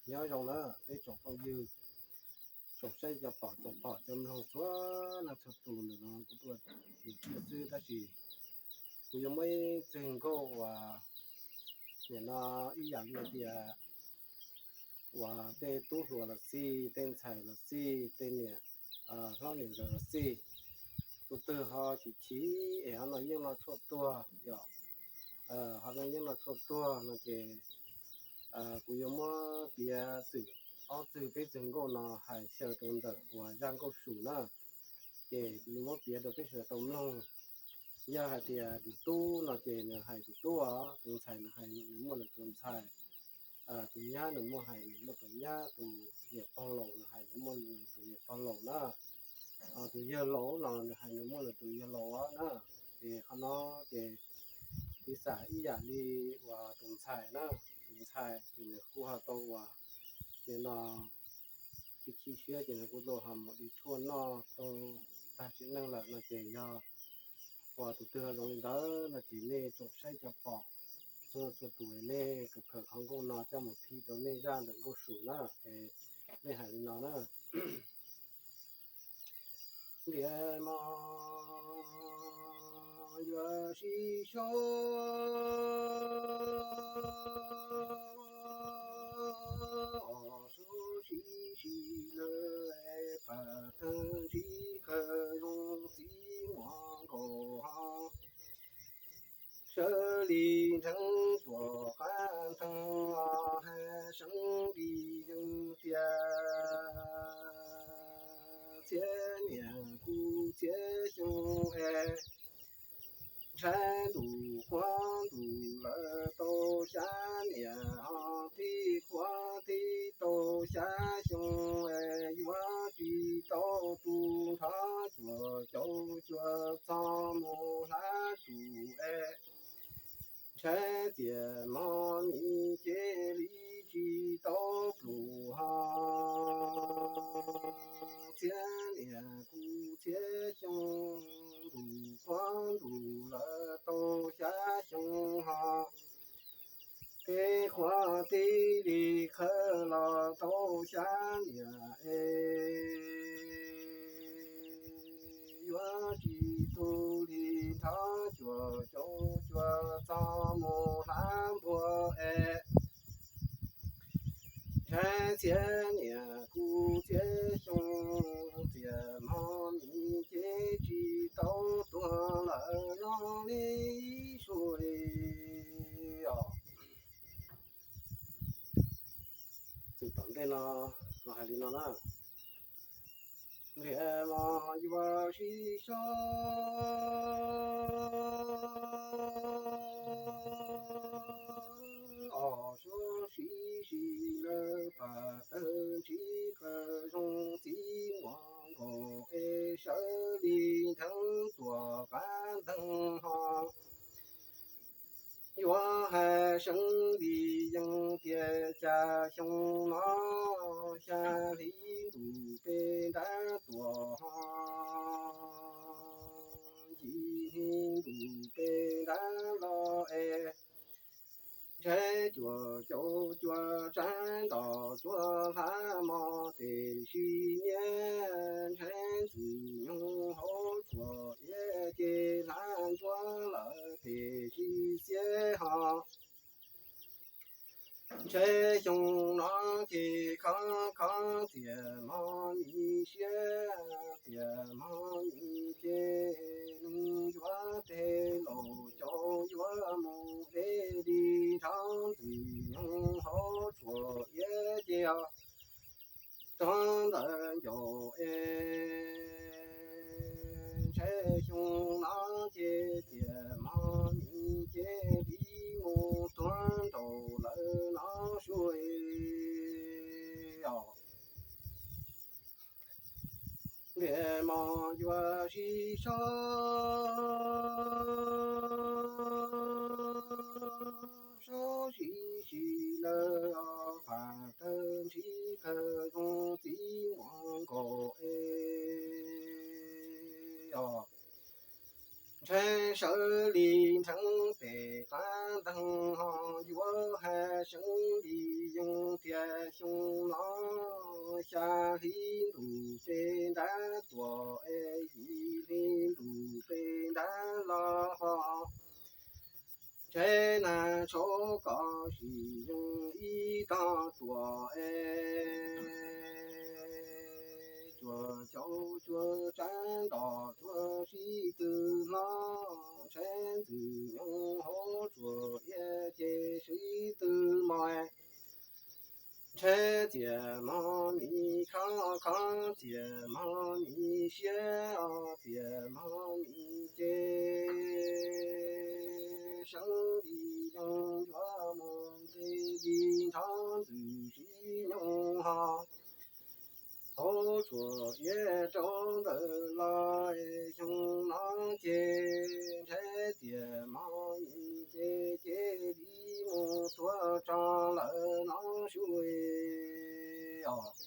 Nyob zoo na peb tsoom phooj ywg, tsoom saib cov pom, tsoom pom cov mloog txhua leej txhua tus. Ntawm no kuv tuaj tus tshiab xwb tab sis kuv yuav muab ib txeg nkauj uas nim no ib yam li tias uas tej tub hluas los xij, tej ntxhais los xij, tej niam hlob niam ntxawm los xij, tus twg ho chim chim es ho noj yeeb noj tshuaj tuag yom, ho noj yeeb noj tshuaj tuag no ces kuv yuav muab piav txwm ob txeg peb txeg nkauj no hais xyaw rau ntawm uas zaj nkauj su na. Ces kuv yuav muab piav rau peb sawv daws tau mloog. Yog hais tias tus tub no ces nws hais tus tub os, tus ntxhais nws hais nws muaj nws tus ntxhais, tus nyab nws muaj hais nws muaj tus nyab, tus niam pog laus nws hais nws muaj nws tus niam pog laus na, tus yawg laus no nws hais nws muaj nws tus yawg laus os na. Ces qhov no ces piv xam ib yam li uas tus ntxhais na, tus ntxhais ces nws kuj ho tau uas nim no chim chim siab ces nws kuj tau ho mus de tshuaj noj tau tag sim neej lawm no ces yog uas tus twg ho zoo li ntawd no ces nej tsoom saib cov pom txhua txhua tus nej kawm kawm qhov nkauj no coj mus phim rau nej zaj ntawm nkauj su na. Es nej hais li no na. Ntiag mog yuav sib sau, sau sib sib lawm, pam tawg sib khawm zoo txiv muam nkaus ho. Sawv li nrheev tuam qab nteeg los hais seev li yeej tias txhiab niam kuv txhiab xyoo es ntshai ntuj qhuav ntuj lawm tau xya niam ho tib qhuav tib tau xya xyoo es yuav tsis tau tu nrho cuaj caum cuaj txog mus hlab tsum es ntshai txias mog mi ces li tsis tau plum ho txhiab niam kuv txhiab xyoo ntuj qhuav ntuj lawm tau xya xyoo ho tib qhuav tib li qhawv los tau xya niam es yuav tsis tu li nrho cuaj caum cuaj txog mus hlab npua es ntshai txhiab niam kuv txhiab xyoo txias mog mi ces tsis tau tuag lawm no li sua os. Txwm tom ntej no los hais li no na. Ntiag mog yuav sib sau, sau sib sib lawm, pam tawg sib khawm zoo txiv muam nkaus es sawv li nrheev tuam qab nteeg ho yuav hais seev li yeej tias cas xyoo no xya hli ntuj peb nrab tuam ho yim hli ntuj peb nrab los es ntshai cuaj caum cuaj tsab ntom tsuas hlab mog tes sis niab ntshai ntxwg nyoog hauv tshuaj iab ces hlab ntsuab lawm tes sis xiab ho ntshai xyoo no ces khov khov txias mog mi siab txias mog mi ces nws yuav teg laus caum yuav mus deb li nrho ntxwg nyoog hauv tshuaj iab ces tog ntawm ncaus es ntshai xyoo no ces txias mog mi ces li mus tuag nraum lawm no sua os. Ntiag mog yuav sib sau, sau sib sib lawm os, pam tawg sib khawm zoo txiv muam nkaus es os. Ntshai sawv li nrheev pem qab nteeg ho yuav hais seev li yeej tias Xyoo no xya hli ntuj peb nrab tuaj es yim hli ntuj peb nrab los ho, ntshe nag tshauv kom sim yoog ib tog tuaj es, cuaj caum cuaj tsab nroj cuaj sib tw hlob, ntshe ntxwg nyoog hauv tsuas iab ces sib tw mos. Ntshe txias mog mis khov khov, txias mog mis siab os, txias mog mis ces seeb li yoog yuav mus nte li nrov ntxwg sib nyoog ho, hauv tsuas iab rau ntawm los. Xyoo no ces ntshe txias mog mis ces cia li mus tuag tso lawm no sub os.